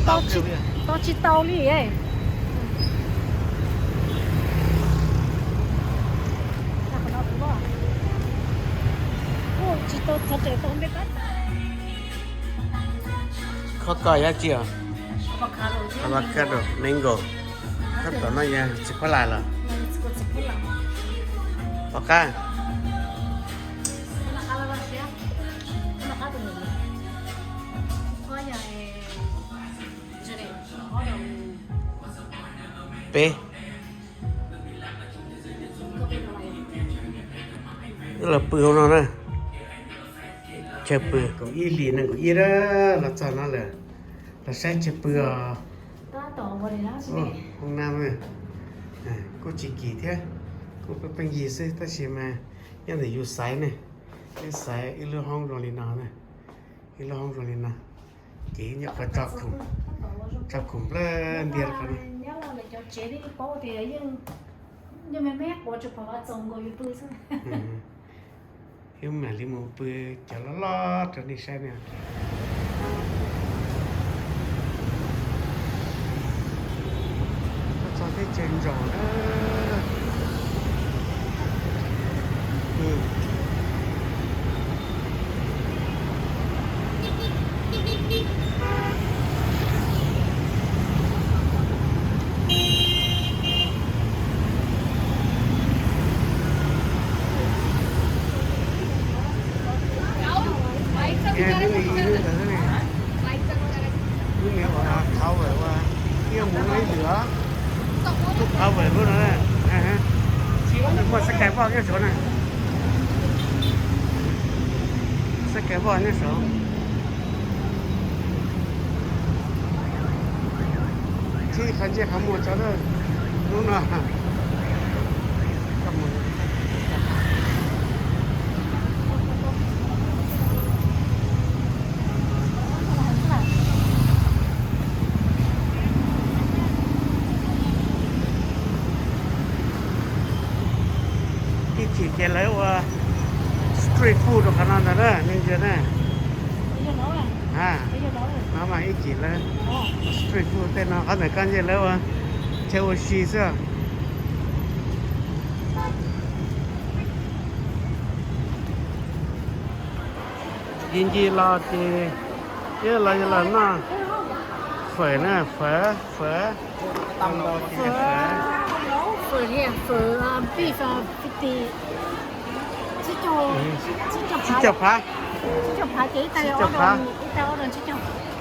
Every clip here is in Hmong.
Tau tsis tau li. Tsis tau txog tseem tau me pab. Kho koj yog tsi os? Avocado, mango. Koj tom no yog txiv phuab lais los? Pom qab. Peb los pw hauv no na. Chaw pw kaum ib hlis nees nkaum ib los txog no lawm. Los saib chaw pw os. Hoob nab kuj tsis kim thiab, kuj pheej yig xwb tab sis mas nyob ntawm yus xaiv ne, yus xaiv ib lub hoob zoo li no, ib lub hoob zoo li no. Ces nyuam qhuav tso khoom nplawg ntiag rau qhov no. Wb mam li mus pw cov loj loj rau nej saib na. Txog teb chaws ntsaum na. Lub niag uas khov vawm ua, ib mus no ib lwm os. Lub khov vawm lub no, muaj xab kais voj nyob saud na. Xab kais voj nyob saud. Txhib qhov ntsej qhov muag tso lub no. Ib chim ces lawv ua street food rau qhov no ntag na nej ntsia na. No mas ib chim lawv street food tej no, qhov ntawm koj ntsej lawv ua chaw ua si xwb. Ncig ncig los ces ib los yog los noj fawm na, fawm, fawm. Tsib caug phav.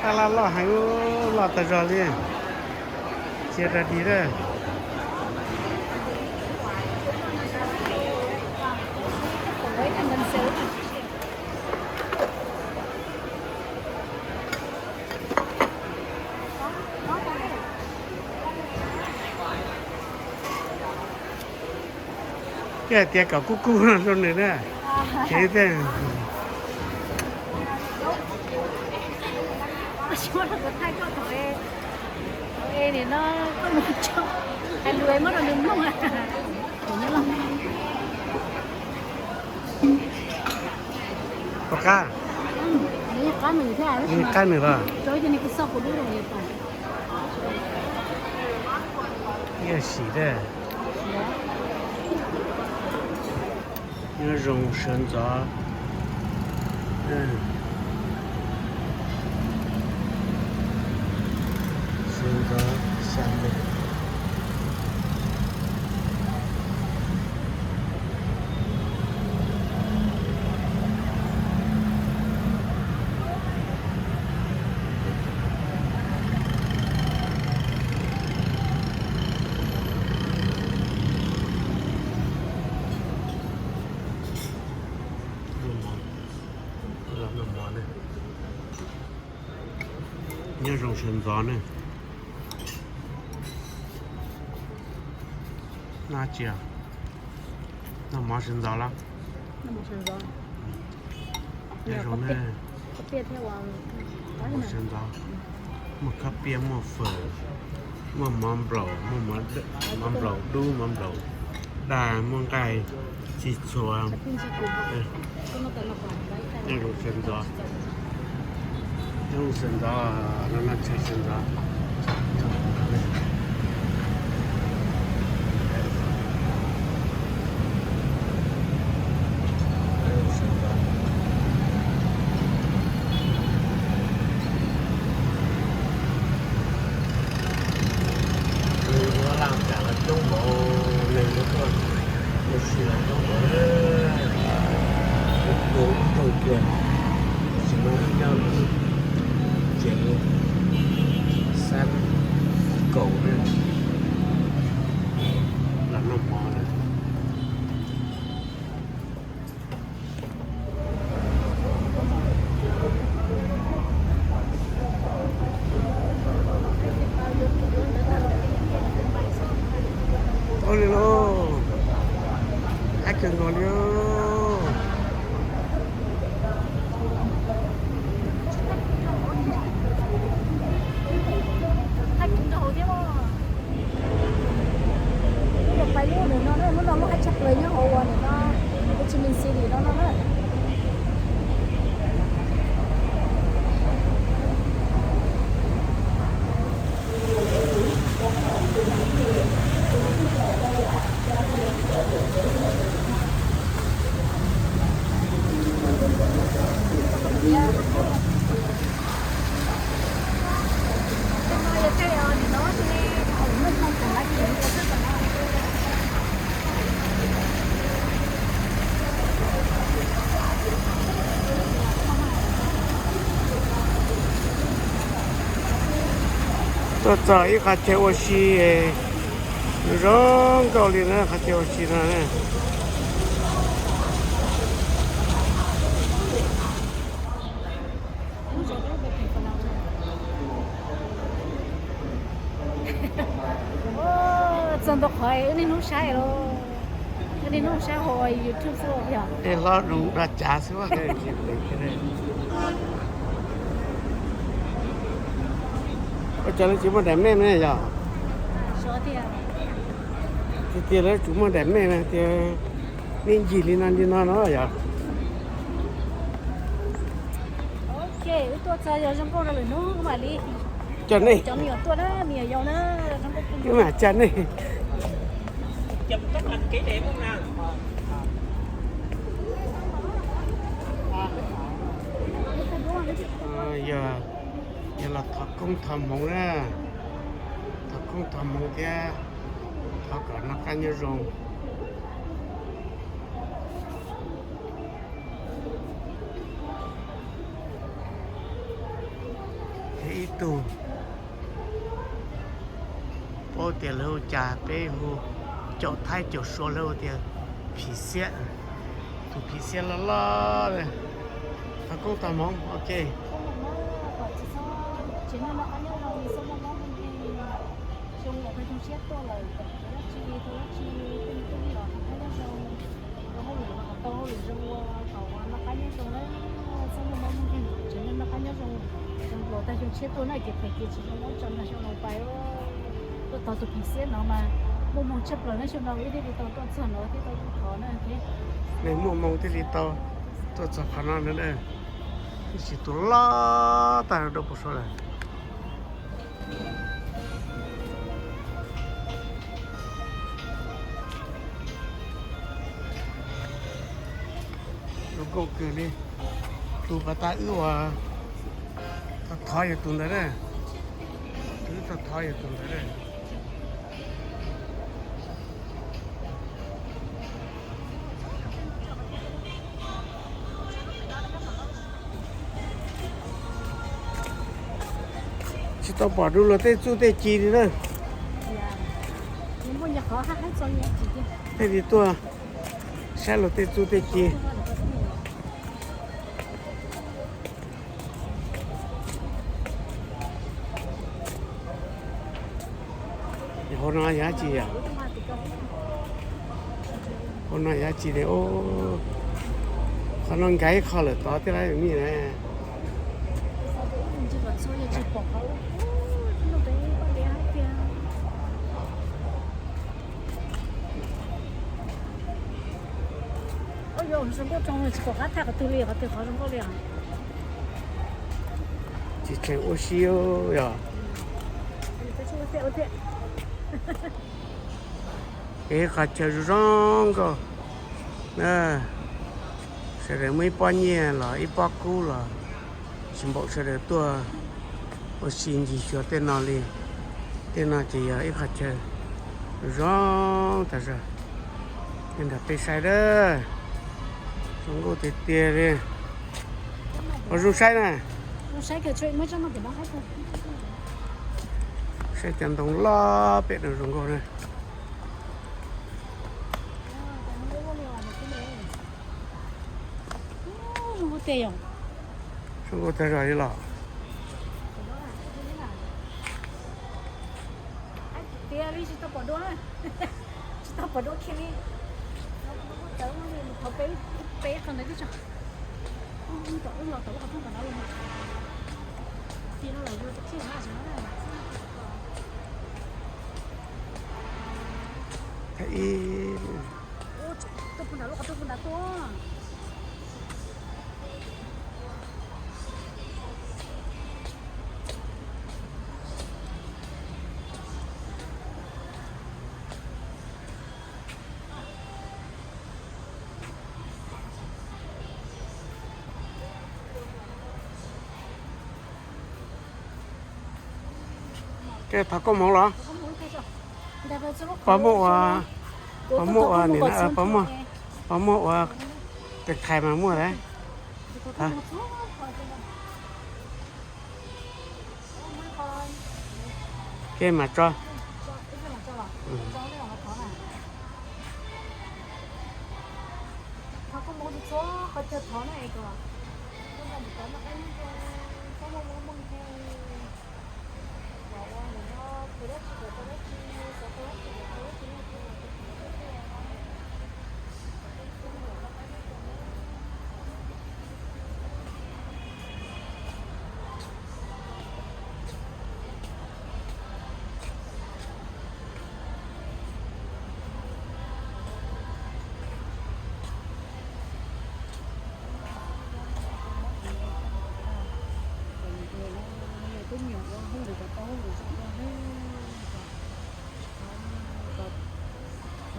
Taj laj loj heev, loj tag zog li. Cia rau dig lawm. Koj hais tias kom kub kub no rau nws na. Ces tej Pom qab. Qab nws los. Yog sim dab. Nyob zoo sawv ntxov. Sawv ntxov xya npe. Noj mov ne. Nyob zoo sawv ntxov ne. Noj tsi? Noj mov sawv ntxov los? Nyob zoo ne. Mov sawv ntxov. Muaj kab piaj, muaj fawm, muaj mov nplaum, muaj mov nplaum dub, mov nplaum daj, muaj nqaij txhij txhua. Nyob zoo sawv ntxov. Xyoo sawv ntxov, no no tshav sawv ntxov. Laj cas los coob npaum, neeg tuaj ua si los coob npaum, ua ib rooj kiag, tab sis mas ib nyob tsev xab kaum na, los noj mov na. Ua li lauj, qab kawg nkaus li. Pais lub ntawm no, lub no lub qab tshaj plaws nyob hauv uas ntawm no, Ho Chi Minh City no no na. Tuaj txog ib qhov chaw ua si zoo nkauj li na, qhov chaw ua si no na. Txog ntau qhov wb niaj hnub saib los, wb niaj hnub saib hauv YouTube xwb yog. Tej hlob zoo dag cav xwb. Ua cas lawv tsis muaj daim mej na yog? Tiag tiag lawv tsis muaj daim mej na tiag, me ncig li no li no no yog. Wb tuaj txog yog zoo nkauj rau lwm hnub mam li coj nej, cov me nyuam tuaj na, me nyuam yaus na, zoo nkauj kawg. Wb mam coj nej. Yog, yog los thov koob thov hmoov na, thov koob thov hmoov thiab thov kom noj qab nyob zoo. Thiab ib tug, paub tias lawv hu cas, peb hu, caum Thaib caum Suav lawv hu tias phim xiab, tus phim xiab loj loj. Thov koob thov hmoov, ok. Tag xyoo tshiab tuaj na, kev phem kev tsis zoo muab tso nrog xyoo no pais. Tuaj tau tus phim xiab no mas muaj hmoo tshaj plaws na, xyoo no wb thiaj li tau tuaj txog no thiab tau thov na. Nej muaj hmoo thiaj li tau tuaj txog qhov no na. Tab sis tus loj tag rau puas so lawm. Zoo nkauj kawg li. Tus pas tas wb ua thov thov yog tus ntawd na. Tus wb thov thov yog tus ntawd na. Tsis tau pom dua luag tej txuj tej ci li na. Thiaj li tuaj saib luag tej txuj tej ci. Hauv no yog dab tsi yom? Hauv no yog dab tsi ne? Qhov no nkag ib qho lawm tod thiab lawm ne. Zoo nkauj tso, tsis pom qab tham qhov twg li, qhov twg qhov zoo nkauj li os. Tseem ua si yog. Ib qhov chaw zoo zoo nkauj na, sawv daws muaj ib pob nyiaj los ib pob kub los tsis npaum sawv daws tuaj ua si ncig xyuas tej no li. Tej no ces yog ib qhov chaw zoo zoo tas zog. Nyob nram peb saib dab, zoo nkauj tiag tiag li. Ua zoo saib na. Saib cov ntoo loj pem no zoo nkauj na. Zoo nkauj tag zog li los. Tsis tau pom dua, tsis tau pom dua kiag li. Thov peb, peb qhov ntawd twb tso. Tom wb los tom lub qhov rooj tom no los mas. Tim no los yog tias thiaj haj no. Tuaj puag nram lub qhov rooj puag nrad tuaj. Ces thov koob hmoov los? Pov muaj ua, pov muaj ua, pov muaj ua tes thais mas muaj lawm. Ces mam tso.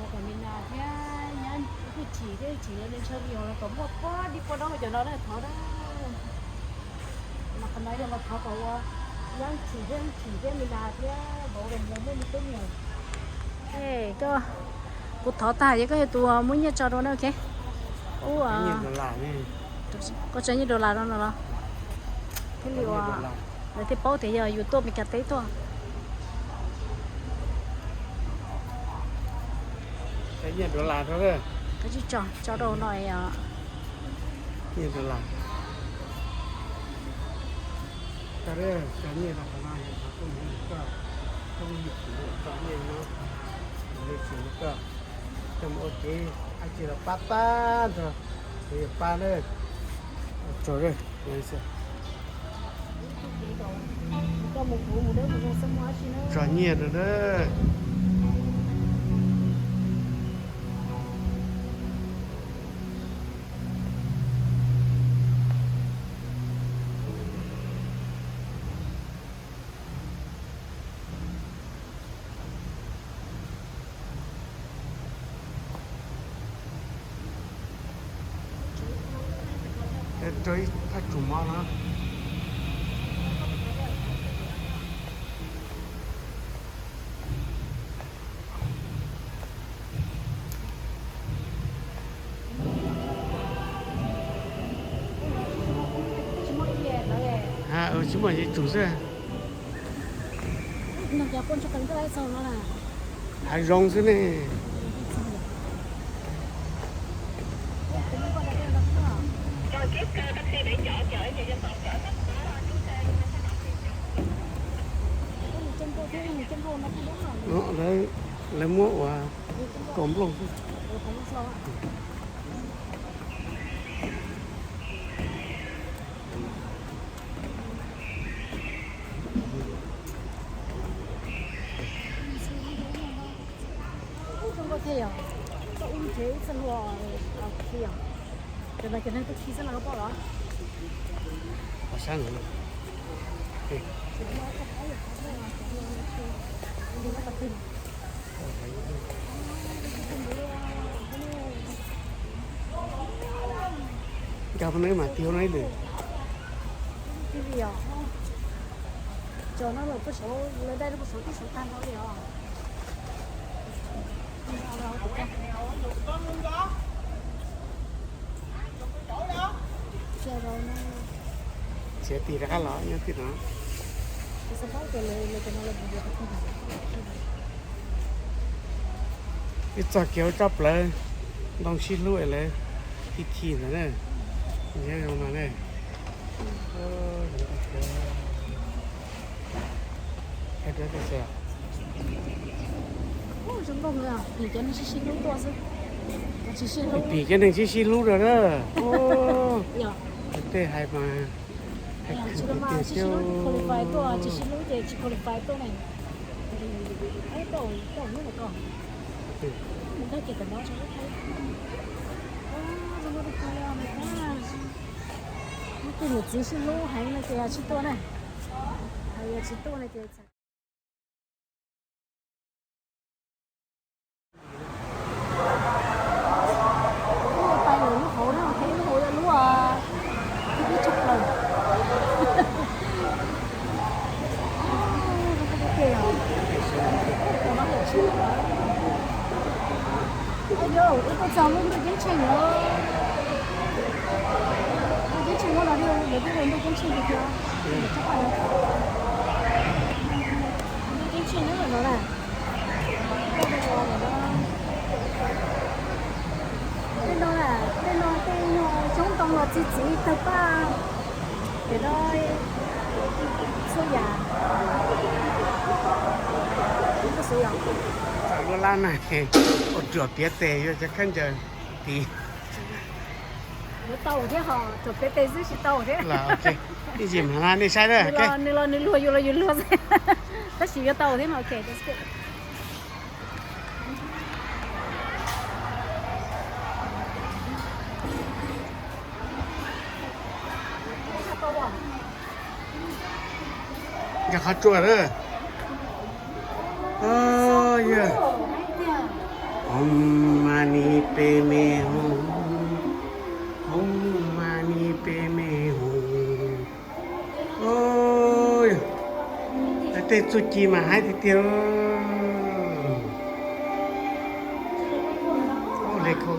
Thov kom me nas thiab nyab twj chim thiab chim los ntshaw vios los kom muaj pob dib pob dob cov no na thov na. Mas qhov no yog los thov kom ua nyab chim thiab chim thiab me nas thiab vauv los muaj me tub me nyuam. Koj, kuv thov tag ces koj yog tus muab nyiaj tso rau na, ok. Ub, koj tso nyiaj dollar rau no los? Thiaj li uas lawv thiaj paub tias yog yus tuaj Meskas teb tuaj. Koj tso, tso rau no os. Coj mus ua kev dab tsi los pab tag nrho, kuv yuav pab na. Tso, tso nyiaj rau na. Rau ib thaj tsum mov no. Tsis muaj, ces tsum xwb. Hav zoov xwb ne. Lawv, lawv muab ua kaus nplooj xwb. Ub, zoo nkauj thiab yog, koj ub nrhiav ib txoj hlua khi os. Cov no cov neeg tuaj khi xwb los koj pom los? Pom sab no. Nkag no mas tig no ib lwm. Cov no los puag saud, lawv dai rau puag saud tib saud tag nrho li os. Txiav tig rov qab los nyob tim no. Ib txoj kev ua tsob plawv ntoo sib hlub lawv ti khi ntawd na. Nyob zoo no na. Tim cov neeg sib sib hlub rau na. Tej hais mas hais tiag tiag xwb. Qualify tuaj, tsis sib hlub ces tsis qualify tuaj ne. Tau, tau hnub no ko. Mus nkag kiag tom no tso. Tus niam txiv sib hlub heev no ces yog tsis tuaj na. Yog tsis tuaj no ces Pai lawm lub hauv na, lub hauv yog lub, lub tshaj plaws. Yog, ib tug txog lub ntuj ceeb tsheej lawm. Ntuj ceeb tsheej muab los, lawv twb ua ntuj ceeb tsheej tiag tiag. Ntuj ceeb tsheej nyob ntawm no na. Tej no, tej no tej nyuag xyoob ntoo los txi txiv tawg paj. Ces no txhua yam. Lub lab na, ua ruam piav tes yuav cov khaub ncaws tid. Yuav tau thiab ho, ruam piav tes xwb tsis tau thiab. Ib ntsis mam nej saib na. Nws los nws luag, yus los yus luag xwb. Tab sis yuav tau thiab mas ok. Nkag qhov tsua lawm. Yog. Om mani padme hum. Om mani padme hum. Yog. Tej txuj ci mas haib tiag tiag. Hle khau.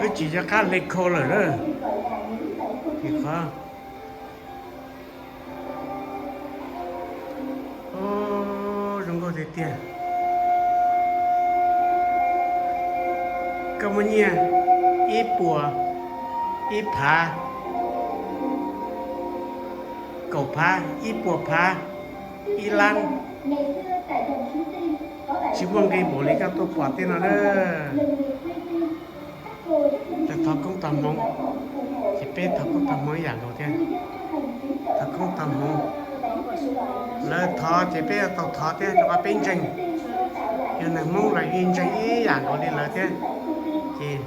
Wb tsis nco qab hle khau lawm na. Tim qhov Zoo nkauj tiag tiag. Koj muaj nyiaj ib puas, ib phav, kaum phav, ib puas phav, ib lab. Tsis muaj nqi npaum li koj tuaj pom tej no na. Lawv thov koob tog hmoov, ces peb thov koob tog hmoov ib yam nkaus thiab. Thov koob tog hmoov, lawv thov ces peb yuav tau thov thiab rau qhov peb ntseeg. Yog neeg Hmoob los yeej ntseeg ib yam nkaus li lawv thiab. Ces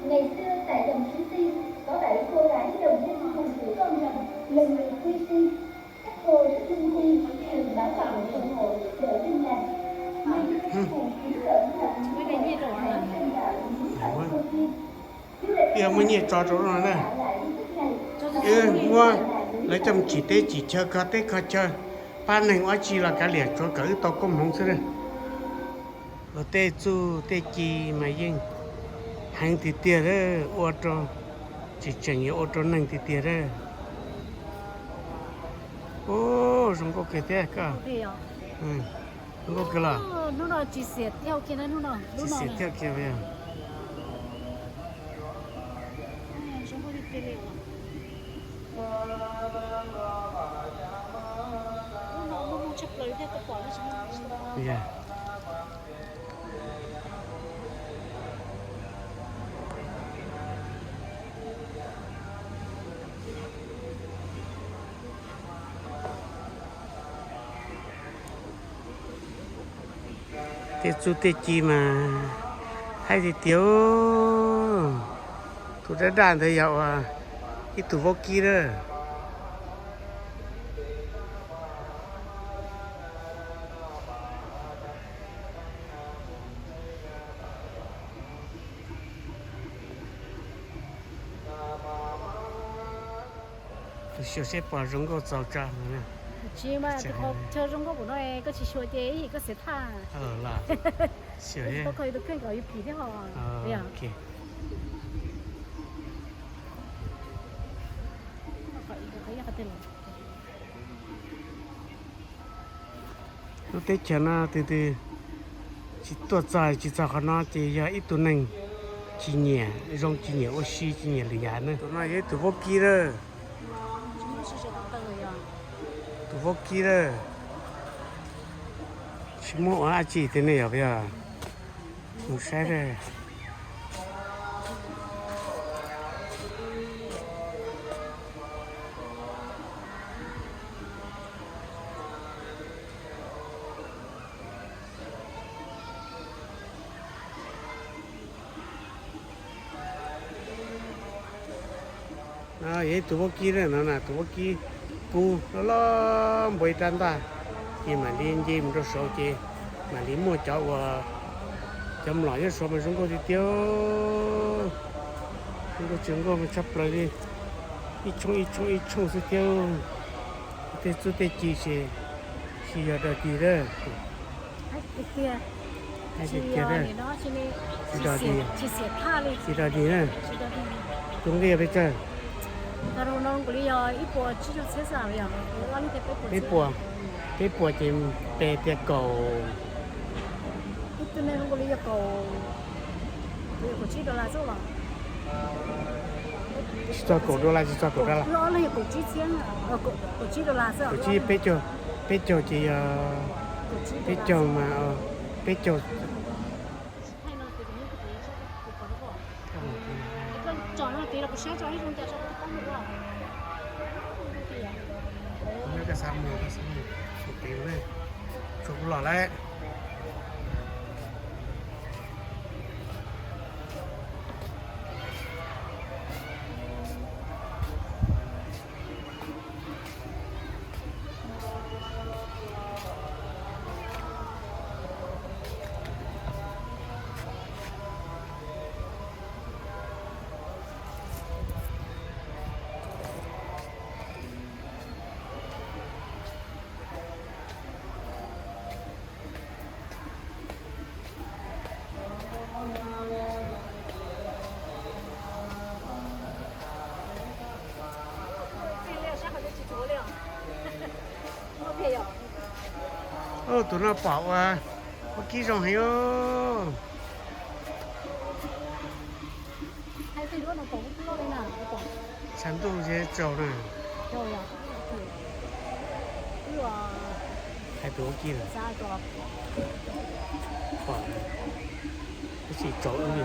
Ngày xưa tại dòng suối Tiên, có bảy cô gái đồng danh hùng tuổi con rồng, lần lượt quy tiên. Các cô rất linh thiêng, thường bảo vệ phù hộ giúp đỡ dân lành. May mắn hùng kính cẩn thận, hùng kính cẩn thận, hùng kính cẩn thận. Wb muab nyiaj tso rau no na. Wb muab lawv coj mus tsim teb tsim chaw, kho teb kho chaw, pab neeg ua tsi los kav liam, tsuav kom wb tau koob hmoov xwb na. Luag tej txuj tej ci mas yeej heev tiag tiag, ua rau tsis tseem yuav ua rau neeg tiag tiag. Ub, zoo nkauj kawg thiab koj. Zoo nkauj kawg los? Tsis xiam thiab kiag. Tej txuj tej ci mas haib tiag tiag. Tus daj daj ntawd yog ua ib tug vaub kib lawm. Tus xyuas seb pom zoo nkauj txaus tso. Tsis mas tus qhov chaw zoo nkauj kuv no koj tsis xyuas ces koj xiam thaj. Los xyuas tau koj tus kheej kom yus phim thiab ho. Lub teb chaws no tus twg tsis tuaj txog tsis txog qhov no ces yog ib tug neeg tsis nyiam zoo, tsis nyiam ua si, tsis nyiam lwm yam na. Tus no yog ib tug vaub kib lawm. Tus vaub kib lawm. Tsis muaj ua dab tsi tiag ne, yog, yog mus saib. Yog ib tug vaub kib na, no na tus vaub kib kub loj loj npua ib rab ntaj, ces mam li nce mus rau saud ces mam li muaj cov uas cov mlom nyob saud mas zoo nkauj tiag tiag. Zoo nkauj tsis nkauj mas tshaj plaws li, ib tshooj ib tshooj ib tshooj xwb thiab. Tej txuj tej ci ces tsis yog dog dig lawm. Tsis dog dig, tsis dog dig na. Tus nqi peb tsawg? Peb puas, peb puas ces pe tias kaum, tsis txog kaum dollar, tsis txog kaum dollar. Kaum tsib, peb caug, peb caug ces yog, peb caug mas, peb caug. Tsuas kuv los lawm. Tus no pom ua, ua kib zoo heev. Tshav ntuj ces tsaus na. Hais tus ua kib lawm. Pom, tab sis tsaus wb li.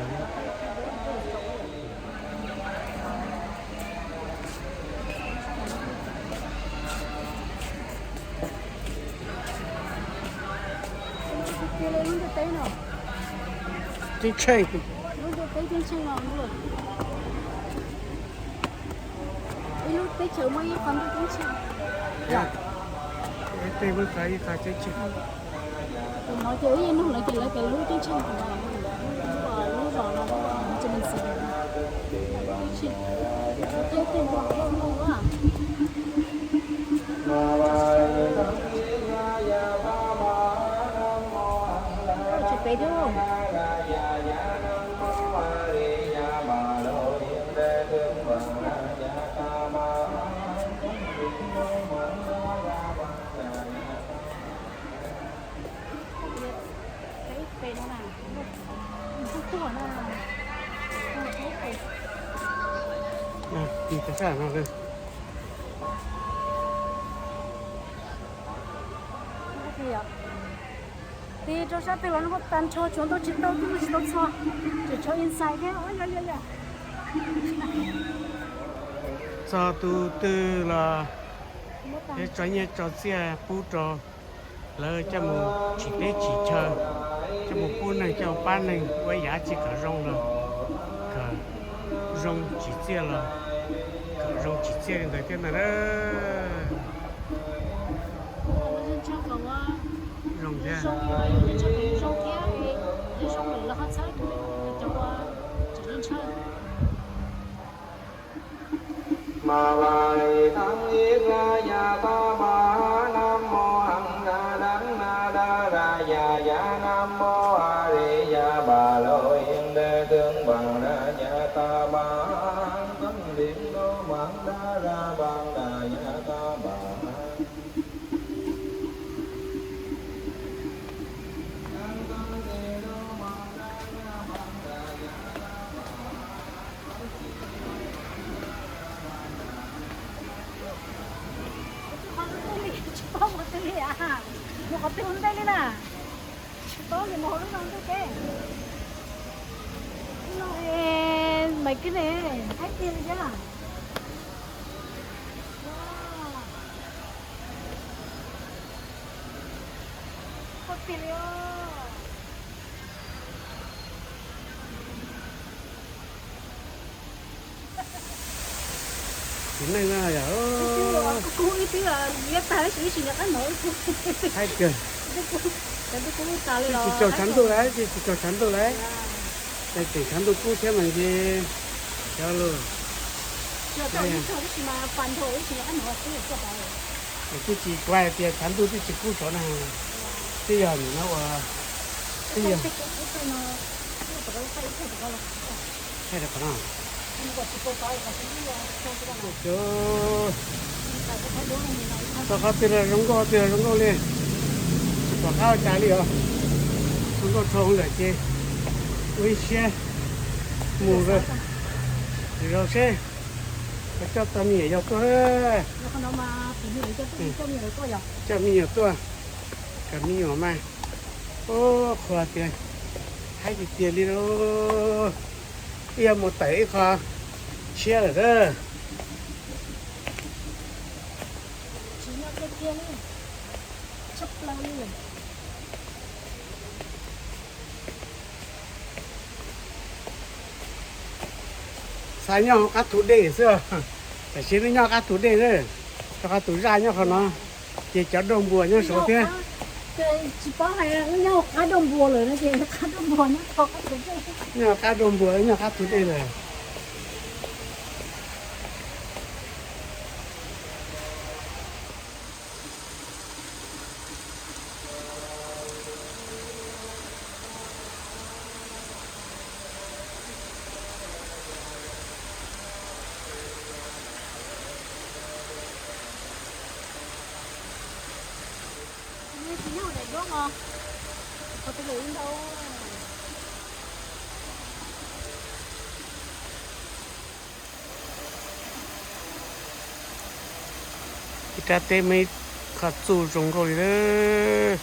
Ceeb tsheej. Ib lub teb chaws muaj ib qho ntuj ceeb tsheej. Tej lub qhov ib qho ceeb tsheej. Tus no ces ib nug lawv ces lawv tias lub ceeb tsheej no, lub zos no, Vitamin C, lub ceeb tsheej, tej tej npua hauv loj loj. Tsis pem thiab. Tig rau sab twg los noj tag nrho, tshuav ntau tsis tau, twb muaj tsis tau txog, tseem tshuav inside thiab. Txog tus twg los peb tso nyiaj tso txiaj pub rau lawv coj mus tsim teb tsim chaw, coj mus pub neeg, coj mus pab neeg ua yam dab tsi kom zoo los kom zoo, tsim txiaj los kom zoo tsim txiaj li ntawd thiab ntag na. Zoo thiab. Tsis paub mus twg li a, mus qhov twg ua ntej li na. Tsis paub li mus hauv lub no ntej teb. Lub no es Maiv Kib ne, haib tiag li thiab. Koj tiag li os. Txiv neej no yog kub ib twb liab tag ib sim ib sim nws qab hnov ib kub. Haib kawg. Twb tsis tsaug tshav ntuj lawm, twb tsis tsaug tshav ntuj lawm. Ces tseem tshav ntuj kub thiab mas ntshe cov lus. Twb tsis kuv hais tias tshav ntuj twb tsis kub saud na. Twb yog nim no ua, twb yog. Thaij rau qhov no. Txog qhov twg los zoo nkauj, qhov twg los zoo nkauj li. Tsis pom qab ua cas li os. Zoo nkauj dhau lawm ces ua ib siab mus lawm. Zaum seb, coj tau me nyuam yaus tuaj. Coj me nyuam tuaj, kom me nyuam mas. Ub, qhuas tias haib tiag tiag li lauj. Ib yam mus tawm ib qho tshiab lawm na. Xav nyob hauv qab thu dej xwb, tam sim no nyob qab thu dej na, rau qhov tus zaj nyob qhov no, ces cov daug npua nyob saud thiab. Tsis paub hais nyob qab daug npua lawm no ces qab daug npua nyob qab thu dej, nyob qab daug npua nyob qab thu dej lawm. Tsis nyob daim npua os, qhov twg lawm ntau. Ib rab teb muaj ib qho txuj zoo nkauj li lawm.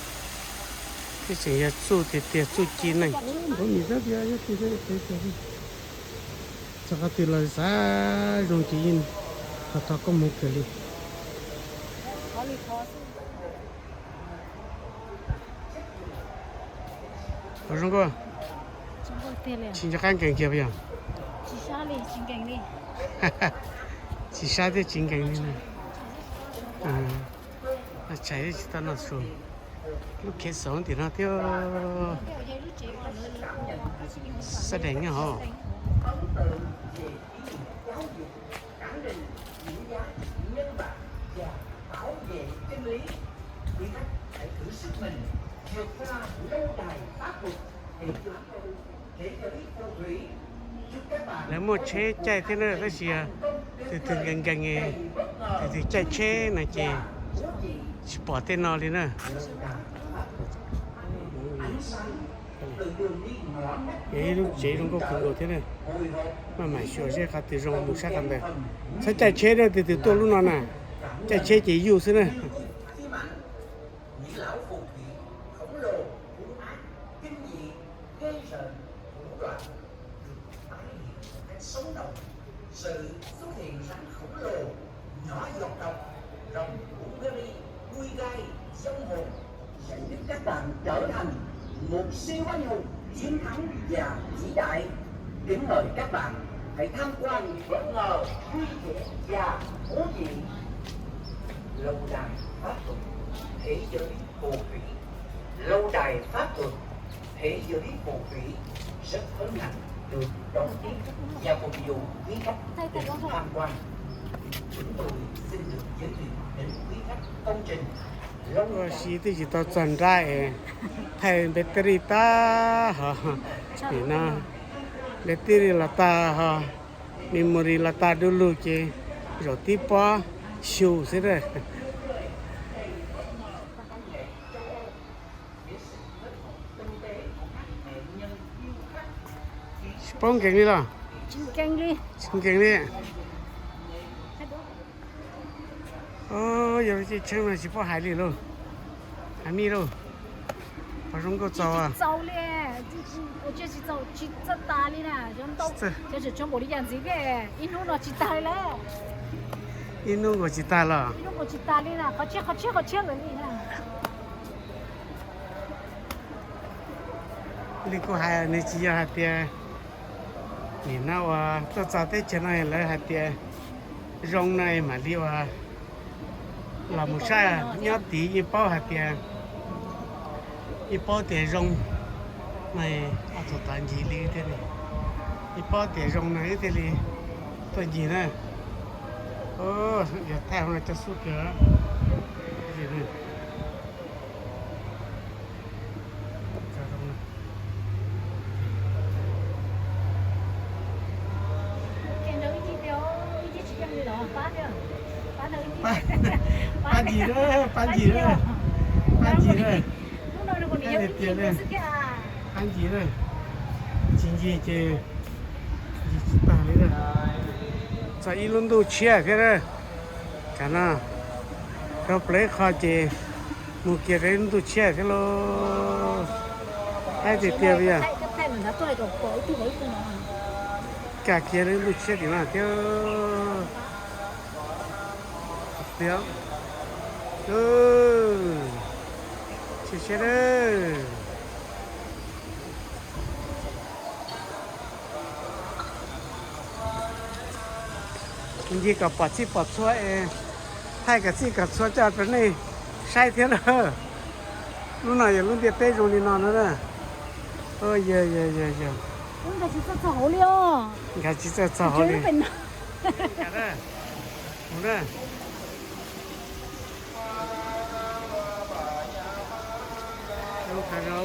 Twb tseem yog txuj tiag tiag, txuj ci neeg. Txog qhov twg los xav zoo ces yeej thov thov koob hmoov kawg li. Zoo nkauj. Tsis nco qab nkees kiag puas yog? Tsis sab thiab tsis nkees li na. Tshais tsis tau noj su. Lub khev xoom tim no thiab. Sab dees nyob hauv. Lawv muaj tsheb caij thiab na, tab sis tus twg nkees nkees, tus twg caij tsheb no ces tsis pom tej no li na. Yog ib lub tsev zoo nkauj kawg nkaus thiab na. Maj mam xyuas seb qhov twg zoo mus saib qhov ntawd. Txhob caij tsheb na, tus twg tuaj lub no na, caij tsheb ces yuj xwb na. Sông Hồng sẽ giúp các bạn trở thành một siêu anh hùng chiến thắng và vĩ đại. Kính mời các bạn hãy tham quan bất ngờ vui vẻ và thú vị. Lâu đài pháp thuật thế giới phù thủy. Lâu đài pháp thuật thế giới phù thủy rất hân hạnh được đón tiếp và phục vụ quý khách đến tham quan. Chúng tôi xin được giới thiệu đến quý khách công trình Ua si twb tsis tau txog nrab es thaij battery tag ho, nim no battery los tag ho, memory los tag du lug ces zaum tib pob xyu xwb na. Tsis paub nkees li los? Tsis nkees li. Tsis nkees li. Yog lub caij tsheb mas tsis paub hais li lauj. Hais mij lauj. Qhov zoo nkauj txaus. Tsis txaus li. Tsis txaus, tsis txaus tas li na. Cov ntaub, cov tseem tshuav npaum li cas ntxiv thiab, ib hnub no tsis tas li lawm. Ib hnub nkaus tsis tas los? Ib hnub nkaus tsis tas li na, qhov tshiab qhov tshiab qhov tshiab lawm li na. Li kuv hais nws tsis yog hais tias nim no uas tuaj txog teb chaws no lawv hais tias zoo no mam li uas los mus saib, nyob tid yeej paub hais tias, yeej paub tias zoo no, thaum tod ncig li thiaj li, yeej paub tias zoo no wb thiaj li tuaj ncig na. Yog thaij hauv no cov xub kawg. Pab ncig na, pab ncig na, pab ncig na. Tiag tiag na, pab ncig na. Tsis ncig ces ncig tsis tag li na. Txog ib lub ntuj tshiab thiab na. Tsam no rau plaws ib qho ces mus kiag rau ib lub ntuj tshiab thiab lauj. Haib tiag tiag li yog. Kaj kiag lub ntuj tshiab tim no thiab. Sim siab. Ncig kom pom txhij pom txhua es thaij kom txhij kom txhua coj rau nej saib thiab na. Lub no yog lub ntiaj teb zoo li no no na. Yog yog yog yog. Nkag tsis txawj txog hauv li. Lub qhov no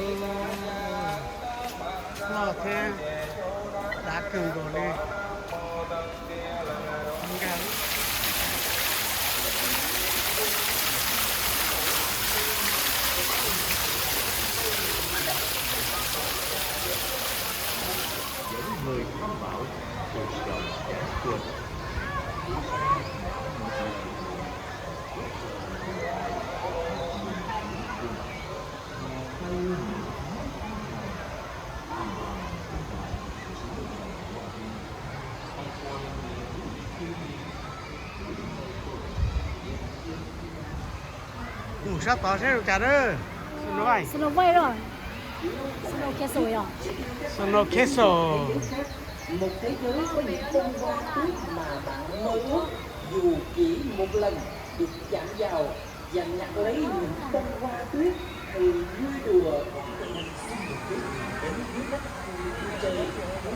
loj thiab dav kawg nkaus li. Mus sab tod seb zoo cas na. Snow White. Snow White los? Snow Castle yog? Snow Castle. Một thế giới có những bông hoa tuyết mà bạn mơ ước dù chỉ một lần được chạm vào và nhặt lấy những bông hoa tuyết thường vui đùa. Xin được giới thiệu đến quý khách vui chơi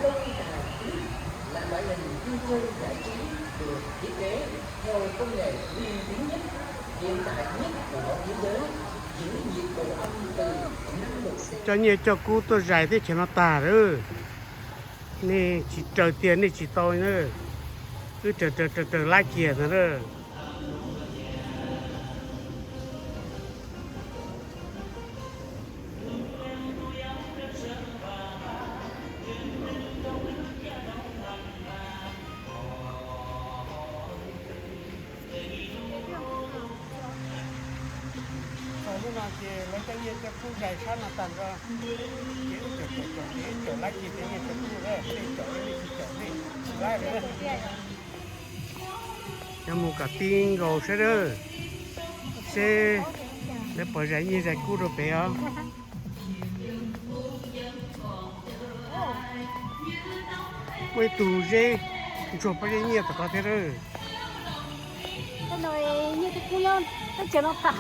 lâu đài tuyết là loại hình vui chơi giải trí được thiết kế theo công nghệ uy tín nhất, hiện đại nhất của thế giới, giữ nhiệt độ âm từ năm độ C. Coj nyiaj coj kub tuaj zais teb chaws no tag lawm. Nej tsis raws tiag nej tsis tau na. Wb raws raws raws raws lab kiag ntag na. Txog lub no ces lawv coj nyiaj coj kub zais sab no tag nrho. Ces wb caum caum caum ces wb caum lab kiag cov nyiaj cov kub lawm, nej caum nej tsis caum nej tsis laib li na. Coj mus kom tib nkaus seb, seb Lawv pom zais nyiaj zais kub rau pem os. Muaj ib tug zeb ntsuag pob zeb nyiaj tom ko thiab lawm. Nyiaj tib kub nyob teb chaws no tas.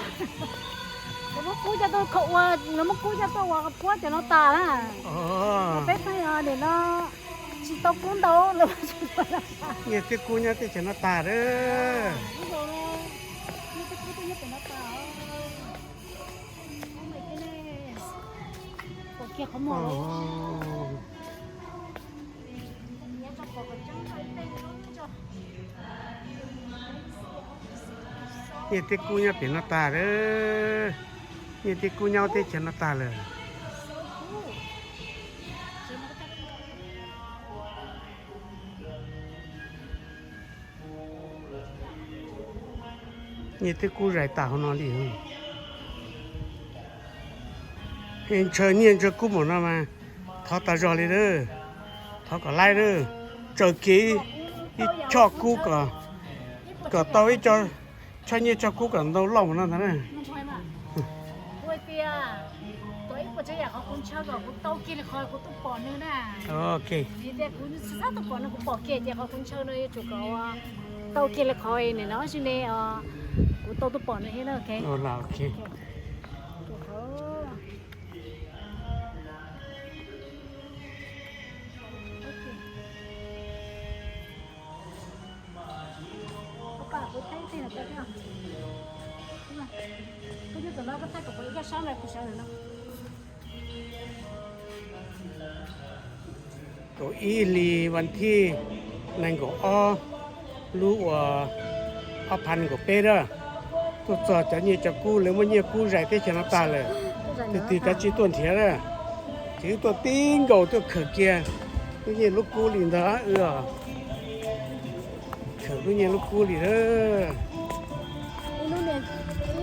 Lawv muab kub coj tuaj kho ua, lawv muab kub coj tuaj ua puab cov no tas na. Peb pheej nim no tsis tau kub ntau lawm. Nyiaj tib kub nyob teb chaws no tas lawm. Nyiaj tib kub nyob pem no tas lawm. Nyiaj tib kub nyob teb chaws no tas lawm. Nyiaj tib kub zais tas hauv no li. Ntshaw nyiaj ntshaw kub npaum no mas thov tas zog li lawm. Thov kom laib lawm. Tsaws kiag ib choj kub kom, kom tau ib co choj nyiaj choj kub kom ntau loj npaum no ntag na. Ok. Kaum ib hli vas thib nees nkaum ob, lub uas ob phav nees nkaum peb na, tuaj txog cov nyiaj cov kub, lawv muaj nyiaj kub zais teb chaws no tag lawm. Tus twg cov tsis tuaj nrhiav na, ces wb tuaj tib nkaus tuaj khawm kiag lub nyiaj lub kub li ntag wb os. Khawm lub nyiaj lub kub li lawm. Ib lub niag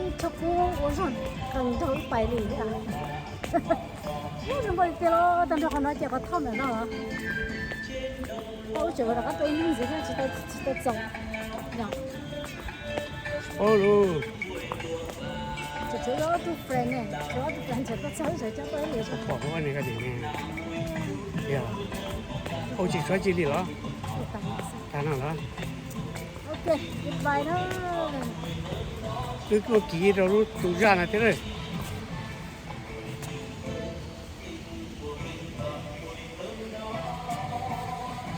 ib tsob kub ua zog kawg nrog wb pais li. Zoo nkauj tiag los tag nrho qhov no ces qhov thoj ntawm no los. Ua tseem rov qab tuaj ib hnub ntxiv thiab tsis tau txog. Paub lus. Tseem tshuav ob tug friend ne, tshuav ob tug friend tseem tuaj txog ib sawv coj tuaj ib li. Pom hauv ne ko dim ne. Yog. Ua tsis tshuav tsis li los? Tag no los? Ok, goodbye na. Wb tuaj kiv rau lub tus zaj no thiab lawm.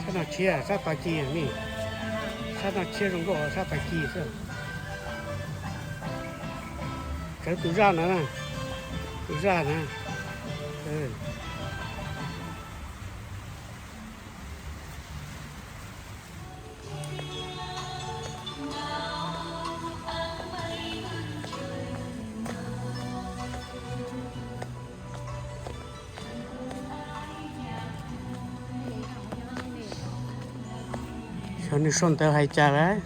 Sab no tshiab, sab tog ci ne. Sab no tshiab zoo nkauj, sab tog ci xwb. Tsawv tus zaj na, tus zaj na. Xyov nws sau ntawv hais cas lawm.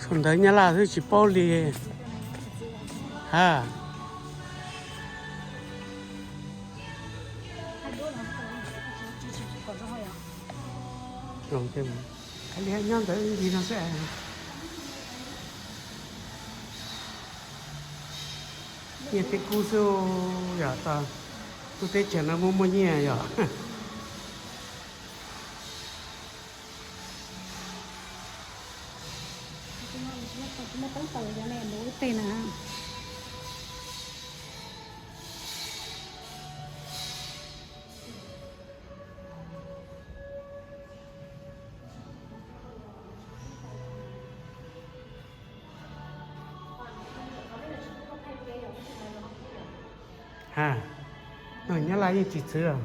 Sau ntawv Nyab Laj xwb tsis paub li. Ha. Nyob ntawd ib ncig no xwb. Nyiaj tib kub xwb yom, tau lub teb chaws no muaj muaj nyiaj yom. Ha, no Nyab Laj yeej tsis txwv os.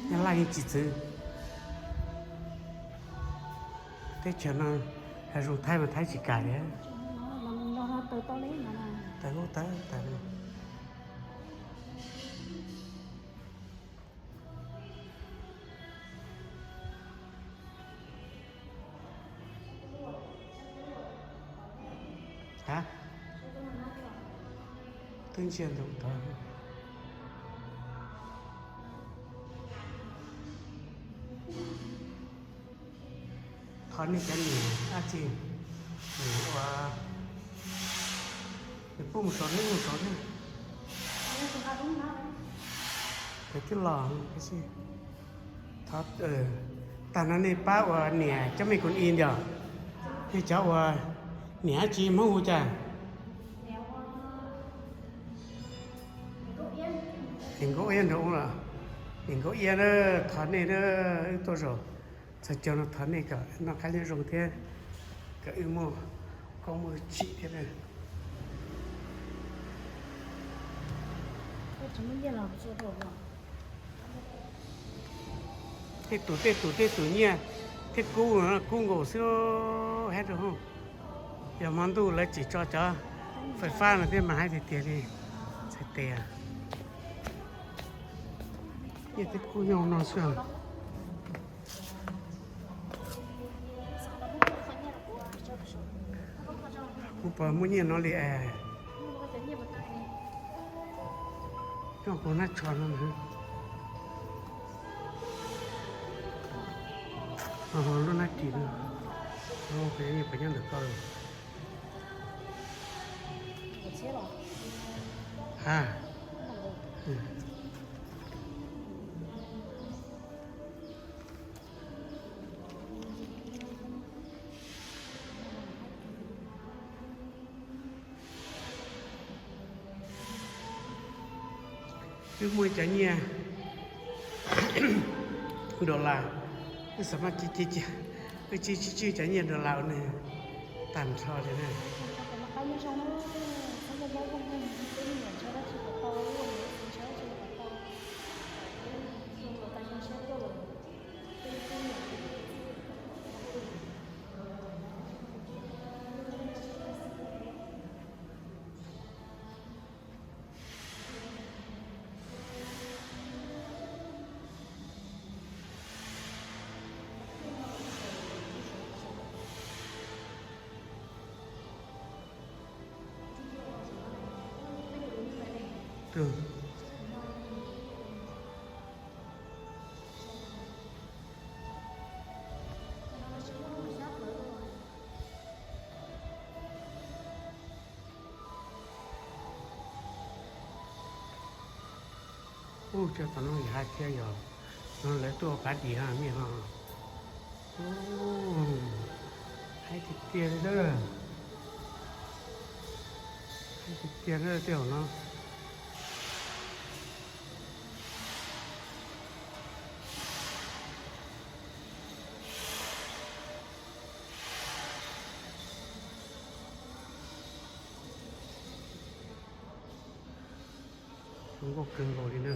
Nyab Laj yeej tsis txwv. Teb chaws no yog zoo Thaib mas Thaib tsis kam li. Tawv ub tawv tawv. Ha, twb ntsia ntsoov tod. Nej cov niam dab tsi, niam ua, nws pub mus saum neb mus saum neb, nws twb los. Tag no nej pab ua niam cov me koom i ntawm, nej cov ua niam dab tsi Hmoob hu cas? Niam Nkauj Iab nrog ub los, niam Nkauj Iab na, thov nej na, wb tuaj zaum txog caug no thov nej kom noj qab nyob zoo thiab, kom wb muaj koob muaj tsim thiab na. Tej tus tej tus tej tus nyiaj thiab kub, kub nkaus xwb, hab rau hauv. Yog hmo ntuj lawv tsis tso cov fais fab no thiab mas haib tiag tiag li. Txhais tes, nyiaj thiab kub nyob no xwb. Kuv puas muaj nyiaj no li es. Nyob kuv nab tsho no na. Lub nab ris no, puas nyob ntawm koj? Ha. Wb muaj cov nyiaj dollar, wb xav mas wb tswj tswj cov nyiaj dollar ua neeg tag nrho li na. Ub, cov tom no yog hais tias yog no lawv tuaj ua kav dim no, nej no. Ub, haib tiag tiag li, haib tiag tiag li tej zaum no. Zoo nkauj kawg nkaus li na.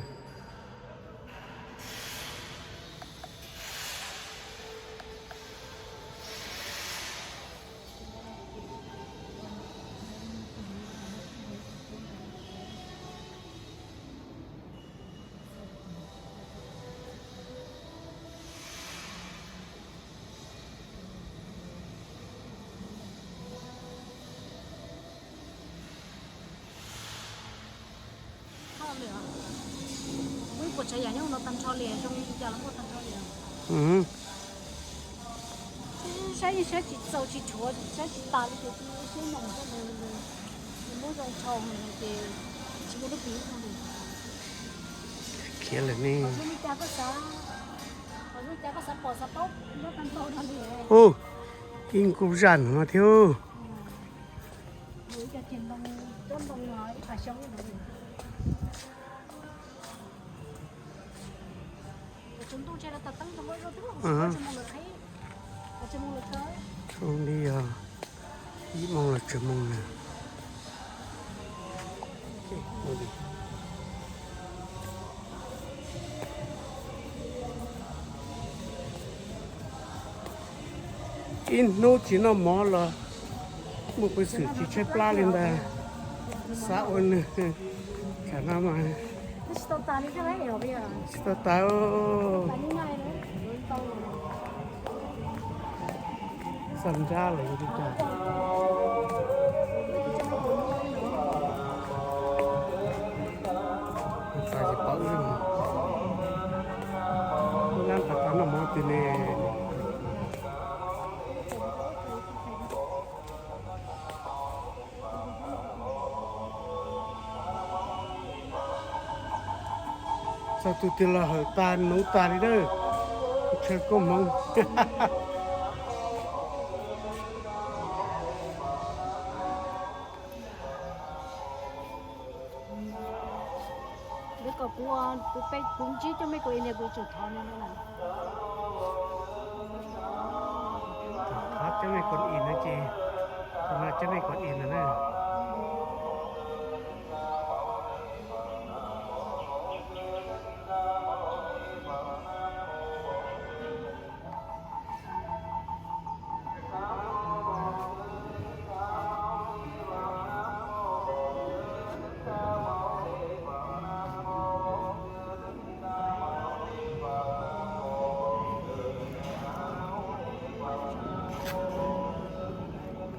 Ub, puas tsav yam nyob no tag nrho li, zoo li cas los muaj tag nrho li. Saib yeej saib tsis txaus tsis rhuav, saib tsis tas li ces siab nyoos rau nws, nws muab zoo tshau ces tsis muaj lub piv zoo li. Khiav lawm ne. Zoo li cas koj xav, zoo li cas koj xav pom xav paub nyob tag nrho no li. Ub, kib nkauj zaj no thiab. Tsaus ntuj tseg los tas teeb rau, tsaus ntuj li yog ib moos los tsaus moos na. Ib hnub tsis noj mov los muaj peev xwm tsis tshaib plab li ntag. Xav ua nws, tsam no mas tsis tau tas. Xav nrab los yuav li cas? Txav tsis paub li. Lub nab tas tau noj mov twg ne? Tau tus twg los hawm tas nuv tas li na. Chaw koob hmoov. Kom kuv, kuv peb kuv ntsib coj mej kuv i niam kuv tsum thov no. Thov coj mej kuv i no ces, no coj mej kuv i no na.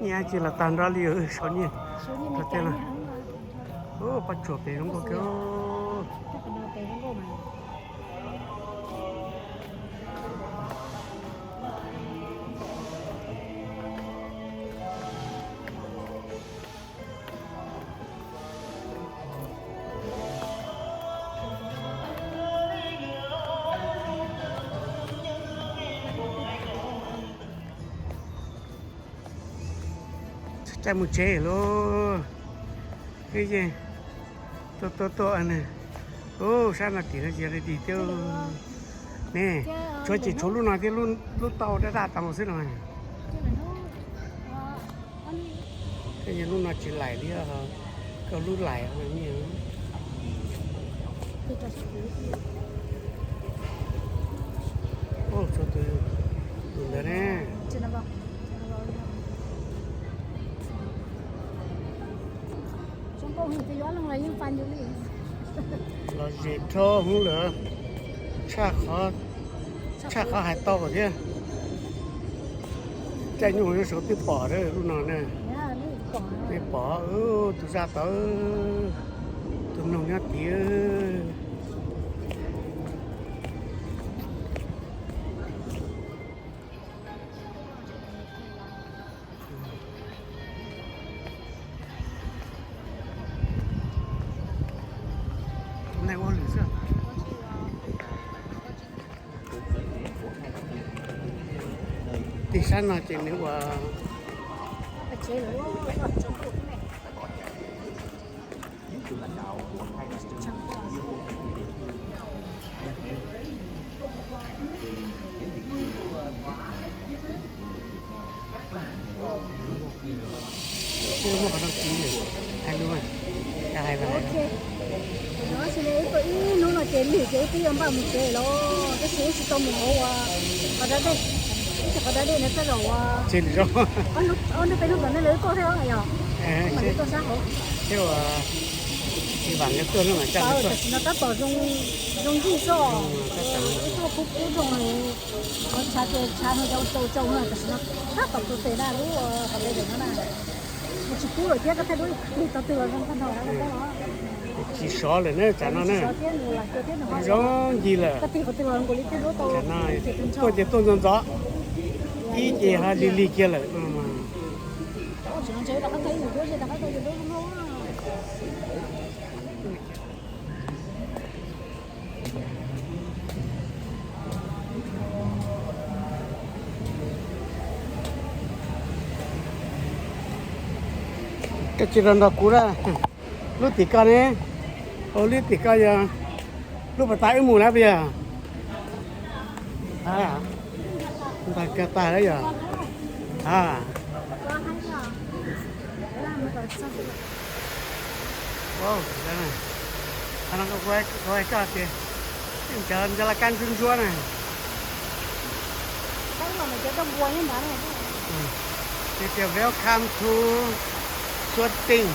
Nyiaj tsis los tag nrho li, saum nyiaj. Ub, pob tsuas pem zoo nkauj kawg. Caij mus tsev lauj. Wb yeej tuaj tuaj tuaj, ub, sab no tim no ces ready thiab ne. Tshuav ces tshuav lub no thiab, lub tauj daj daj tau xwb no. Tej yog lub no tsis laim li, koj lub laim. Tshuav tus, tus ntawd ne. Los zem rho hwv lawm, tshaj qhov hais tau thiab. Caij nyuj nyob saud twb pom lub no na. Nej pom, tus zaj tod, tus mloog nyob tid. Nej ua lwm xwb. Tim sab no ces nws ua Muaj qhov no, hais lus, hais lus. Ib hnub no ces lig ces wb twb yuav npaj mus tsev lawm, tab sis wb tsis tau mus hauv ua qhov dab dej, ib tug qhov dab dej no txog zaum ua, ob hnub peb hnub tom ntej lawv wb tuaj thiab yog, tuaj sab hauv. Tam sim no tab tom zoo ncig xwb, ib tug kub kub zoo, qhov tshav ces tshav no tsau tsau, tam sim no tab tom tu tes na lub qhov dab dej no na. Nws tsis kub lawm thiab, koj thaij duab lig tau twg los zoo tag nrho. Tsis sov lawm na, tsam no na. Zoo ncig lawm. Tsam no tuaj ces tuaj ntxov ntxov, ib ces ho lig lig kiag lawm. Koj tsis los nrog kuv na. Lub tim ko ne, lub tim ko yog lub pas tas wb mus na puas yog? Ntag kawg tag lawm yog. Qhov no kuv hais koj tias, ncaws ncaws laj kab ntsuab ntsuab na. Nws tias welcome to Suab Teej.